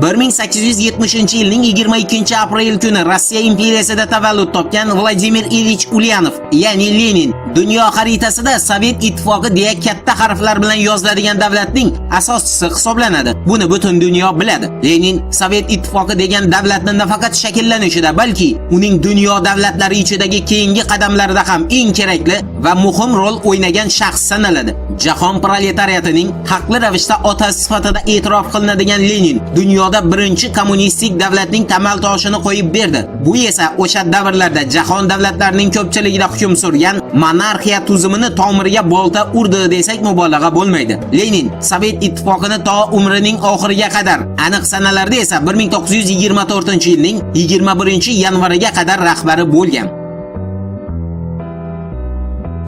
1870-yilning 22-aprel kuni Rossiya imperiyasida tavallud topgan Vladimir Ilich Ulyanov, ya'ni Lenin, dunyo xaritasida Sovet Ittifoqi deya katta harflar bilan yoziladigan davlatning asoschisi hisoblanadi. Buni butun dunyo biladi. Lenin Sovet Ittifoqi degan davlatni nafaqat shakllanishida, balki uning dunyo davlatlari ichidagi keyingi qadamlarida ham eng kerakli va muhim rol o'ynagan shaxs sanaladi. Jahon proletariatining haqli ravishda otasi sifatida e'tirof qilinadigan Lenin dunyoda birinchi kommunistik davlatning tamal toshini qo'yib berdi. Bu esa o'sha davrlarda jahon davlatlarining ko'pchiligida hukm surgan monarxiya tuzumini tomiriga bolta urdi desak mubolag'a bo'lmaydi. Lenin Sovet Ittifoqini to umrining oxiriga qadar, aniq sanalarda esa 1924-yilning 21-yanvariga qadar rahbari bo'lgan.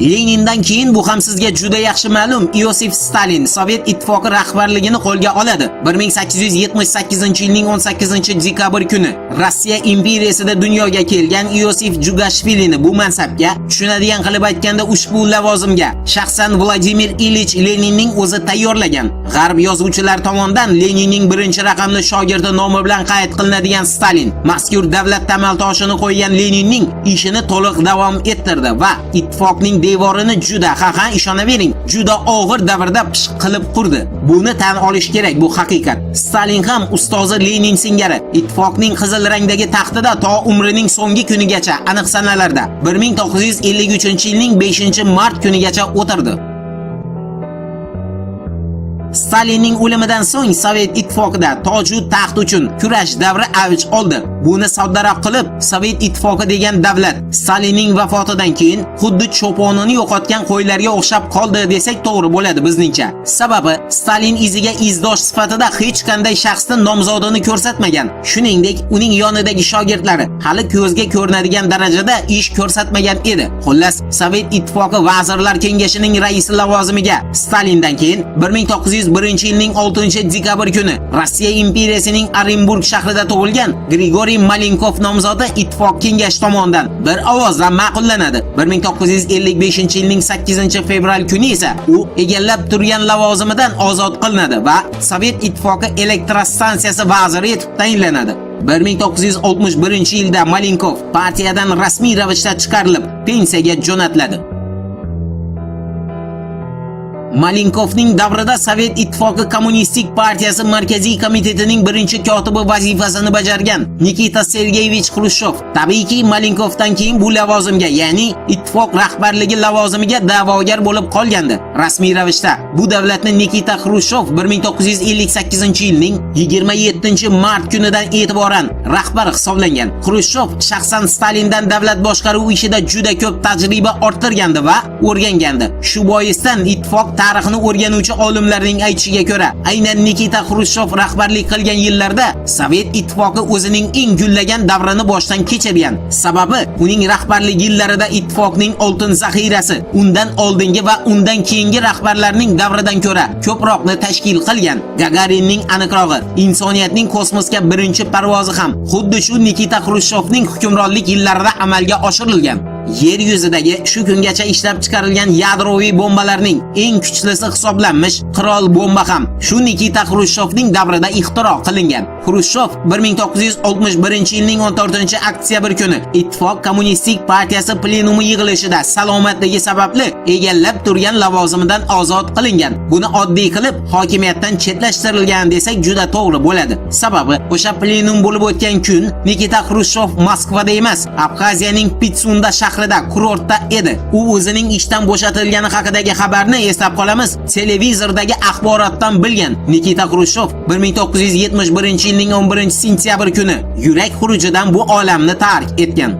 Lenindan keyin, bu ham sizga juda yaxshi ma'lum, Iosif Stalin Sovet Ittifoqi rahbarligini qo'lga oladi. 1878-yilning 18-dekabr kuni Rossiya imperiyasida dunyoga kelgan Iosif Jugashvilini bu mansabga, tushunadigan qilib aytganda, ushbu lavozimga shaxsan Vladimir Ilich Leninning o'zi tayyorlagan. G'arb yozuvchilar tomonidan Leninning birinchi raqamli shogirdi nomi bilan qayd qilinadigan Stalin mazkur davlat tamal toshini qo'ygan Leninning ishini to'liq davom ettirdi va ittifoqning devorini juda, ha, ishonavering, juda og'ir davrda pishiq qilib qurdi. Buni tan olish kerak, bu haqiqat. Stalin ham ustozi Lenin singari ittifoqning qizil rangdagi taxtida to umrining so'nggi kunigacha, aniq sanalarda 1953-yilning 5-mart kunigacha o'tirdi. Stalinning o'limidan so'ng Sovet Ittifoqida toju taxt uchun kurash davri avj oldi. Buni soddaroq qilib, Sovet Ittifoqi degan davlat Stalinning vafotidan keyin xuddi cho'ponini yo'qotgan qo'ylarga o'xshab qoldi desak to'g'ri bo'ladi bizningcha. Sababi Stalin iziga izdosh sifatida hech qanday shaxsni nomzodini ko'rsatmagan. Shuningdek, uning yonidagi shogirdlari hali ko'zga ko'rinadigan darajada ish ko'rsatmagan edi. Xullas, Sovet Ittifoqi Vazirlar Kengashining raisi lavozimiga Stalindan keyin 1901-yilning 6-dekabr kuni Rossiya imperiyasining Orenburg shahrida tug'ilgan Grigoriy Malenkov nomzodi Ittifoq kengashi tomonidan bir ovozdan ma'qullanadi. 1955-yilning 8-fevral kuni esa u egallab turgan lavozimidan ozod qilinadi va Sovet Ittifoqi elektrostansiyasi vaziri etib tayinlanadi. 1961-yilda Malenkov partiyadan rasmiy ravishda chiqarilib, pensiyaga jo'natiladi. Malenkovning davrida Sovet Ittifoqi Kommunistik partiyasi Markaziy komitetining birinchi kotibi vazifasini bajargan Nikita Sergeyevich Xrushchov tabiiyki Malenkovdan keyin bu lavozimga, ya'ni ittifoq rahbarligi lavozimiga da'vogar bo'lib qolgandi. Rasmiy ravishda bu davlatni Nikita Xrushchov 1958-yilning 27-mart kunidan e'tiboran rahbar hisoblangan. Xrushchov shaxsan Stalindan davlat boshqaruvi ishida juda ko'p tajriba orttirgandi va o'rgangandi. Shu boisdan ittifoq tarixini o'rganuvchi olimlarning aytishiga ko'ra, aynan Nikita Xrushchov rahbarlik qilgan yillarda Sovet Ittifoqi o'zining eng gullagan davrini boshdan kechirgan. Sababi, uning rahbarlik yillarida ittifoqning oltin zaxirasi undan oldingi va undan keyingi rahbarlarning davridan ko'ra ko'proqni tashkil qilgan. Gagarinning, aniqrog'i, insoniyatning kosmosga birinchi parvozi ham xuddi shu Nikita Xrushchovning hukmronlik yillarida amalga oshirilgan. Yer yuzidagi shu kungacha ishlab chiqarilgan yadroviy bombalarning eng kuchlisi hisoblanmish qirol bomba ham shu Nikita Xrushchovning davrida ixtiro qilingan. Xrushchov 1961-yilning 14-oktyabr kuni Ittifoq Kommunistik partiyasi plenumi yig'ilishida salomatligi sababli egallab turgan lavozimidan ozod qilingan. Buni oddiy qilib hokimiyatdan chetlashtirilgan desak juda to'g'ri bo'ladi. Sababi o'sha plenum bo'lib o'tgan kun Nikita Xrushchov Moskvada emas, Abxaziyaning Pitsunda shahrida kurortda edi. U o'zining ishdan bo'shatilgani haqidagi xabarni, eslab qolamiz, televizordagi axborotdan bilgan. Nikita Xrushchov 1971-yilning 11-sentyabr kuni yurak xurujidan bu olamni tark etgan.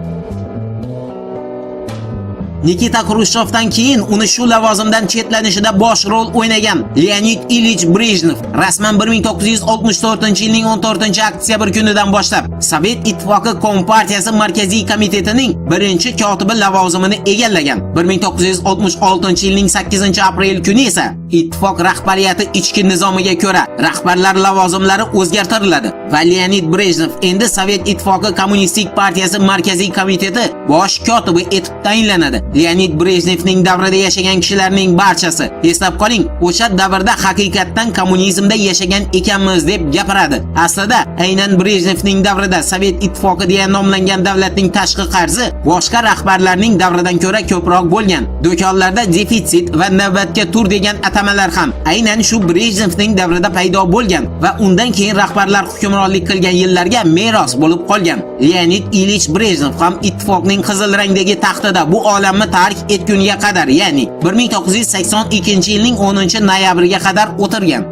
Nikita Xrushchevdan keyin uni shu lavozimdan chetlanishida bosh rol o'ynagan Leonid Ilich Brejnev rasman 1964-yilning 14-oktyabr kunidan boshlab Sovet Ittifoqi Kompartiyasi Markaziy komitetining birinchi kotibi lavozimini egallagan. 1966-yilning 8-aprel kuni esa ittifoq rahbariyati ichki nizomiga ko'ra rahbarlar lavozimlari o'zgartiriladi va Leonid Brejnev endi Sovet Ittifoqi Kommunistik partiyasi Markaziy komiteti bosh kotibi etib tayinlanadi. Leonid Brejnevning davrida yashagan kishilarning barchasi, eslab qoling, o'sha davrda haqiqatdan kommunizmda yashagan ekanmiz deb gapiradi. Aslida aynan Brejnevning davrida Sovet Ittifoqi deya nomlangan davlatning tashqi qarzi boshqa rahbarlarning davridan ko'ra ko'proq bo'lgan. Do'konlarda defitsit va navbatga tur degan atamalar ham aynan shu Brejnevning davrida paydo bo'lgan va undan keyin rahbarlar hukmronlik qilgan yillarga meros bo'lib qolgan. Leonid Ilich Brejnev ham ittifoqning qizil rangdagi taxtida bu olamni tark etguniga qadar, ya'ni 1982-yilning 10 noyabriga qadar o'tirgan.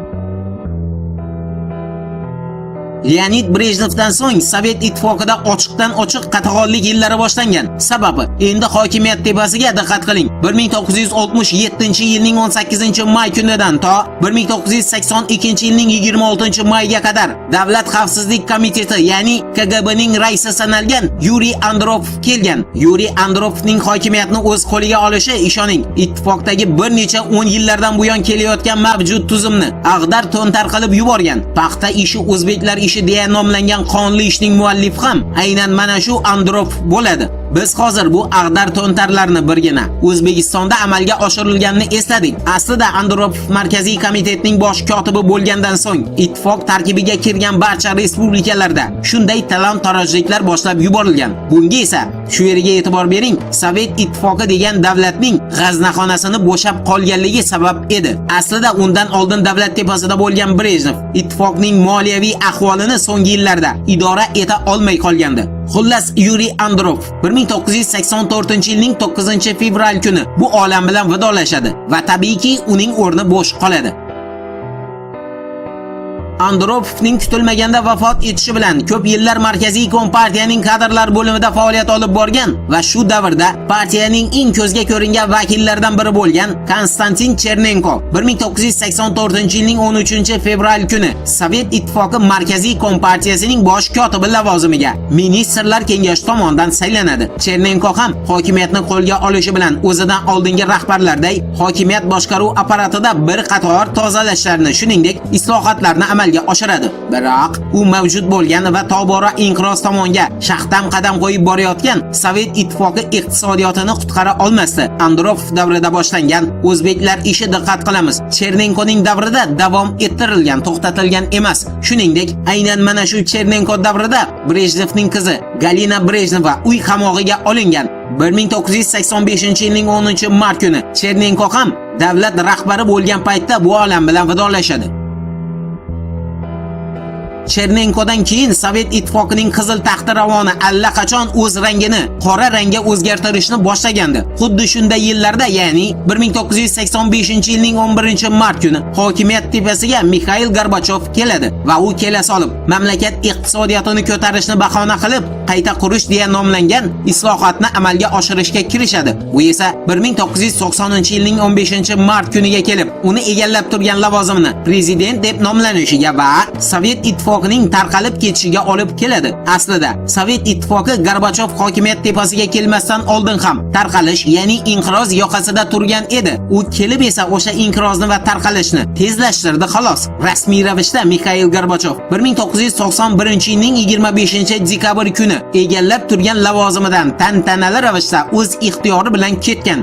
Leonid Brejnevdan so'ng Sovet Ittifoqida ochiqdan ochiq qatag'onlik yillari boshlangan. Sababi, endi hokimiyat tepasiga, diqqat qiling, 1967-yilning 18 may kunidan to 1982-yilning 26 mayga qadar Davlat xavfsizlik komiteti, ya'ni KGBning raisi sanalgan Yuriy Andropov kelgan. Yuriy Andropovning hokimiyatni o'z qo'liga olishi, ishoning, ittifoqdagi bir necha 10 yillardan buyon kelayotgan mavjud tuzumni ag'dar to'ntar qilib yuborgan. Paxta ishi o'zbeklar ishi deya nomlangan qonli ishning muallifi ham aynan mana shu Andropov bo'ladi. Biz hozir bu ag'dar to'ntarlarni birgina O'zbekistonda amalga oshirilganini esladik. Aslida Andropov Markaziy komitetning bosh kotibi bo'lgandan so'ng ittifoq tarkibiga kirgan barcha respublikalarda shunday talon-tarojliklar boshlab yuborilgan. Bunga esa, shu yerga e'tibor bering, Sovet Ittifoqi degan davlatning g'aznaxonasini bo'shab qolganligi sabab edi. Aslida undan oldin davlat tepasida bo'lgan Brejnev ittifoqning moliyaviy ahvolini so'nggi yillarda idora eta olmay qolgandi. Xullas, Yuriy Andropov 1984-yilning 9 fevral kuni bu olam bilan vidolashadi va tabiiyki uning o'rni bo'sh qoladi. Andropovning kutilmaganda vafot etishi bilan ko'p yillar Markaziy Kompartiyaning kadrlar bo'limida faoliyat olib borgan va shu davrda partiyaning eng ko'zga ko'ringan vakillaridan biri bo'lgan Konstantin Chernenko 1984-yilning 13 fevral kuni Sovet Ittifoqi Markaziy Kompartiyasining bosh kotibi lavozimiga Ministrlar Kengashi tomonidan saylanadi. Chernenko ham hokimiyatni qo'lga olishi bilan o'zidan oldingi rahbarlarday hokimiyat boshqaruv apparatida bir qator tozalashlarni, shuningdek, islohotlarni amalga oshiradi. Biroq u mavjud bo'lgan va tobora inqiroz tomonga shaxtam qadam qo'yib borayotgan Sovet Ittifoqi iqtisodiyotini qutqara olmasdi. Andropov davrida boshlangan o'zbeklar ishi, diqqat qilamiz, Chernenkoning davrida davom ettirilgan, to'xtatilgan emas. Shuningdek, aynan mana shu Chernenko davrida Brejnevning qizi Galina Brejneva uy qamog'iga olingan. 1985-yilning 10 mart kuni Chernenko ham davlat rahbari bo'lgan paytda bu olam bilan vidolashadi. Chernenkodan keyin Sovet Ittifoqining qizil taxti ravoni allaqachon o'z rangini qora rangga o'zgartirishni boshlagandi. Xuddi shunday yillarda, ya'ni 1985-yilning 11 mart kuni hokimiyat tepasiga Mixail Gorbachov keladi va u kela solib mamlakat iqtisodiyotini ko'tarishni bahona qilib qayta qurish deya nomlangan islohotni amalga oshirishga kirishadi. Bu esa 1990-yilning 15 mart kuniga kelib uni egallab turgan lavozimini prezident deb nomlanishiga va Sovet Ittifoqining tarqalib ketishiga olib keladi. Aslida Sovet Ittifoqi Gorbachov hokimiyat tepasiga kelmasdan oldin ham tarqalish, ya'ni inqiroz yoqasida turgan edi. U kelib esa o'sha inqirozni va tarqalishni tezlashtirdi, xolos. Rasmiy ravishda Mixail Gorbachov 1991-yilning 25 dekabr kuni egallab turgan lavozimidan tantanali ravishda o'z ixtiyori bilan ketgan.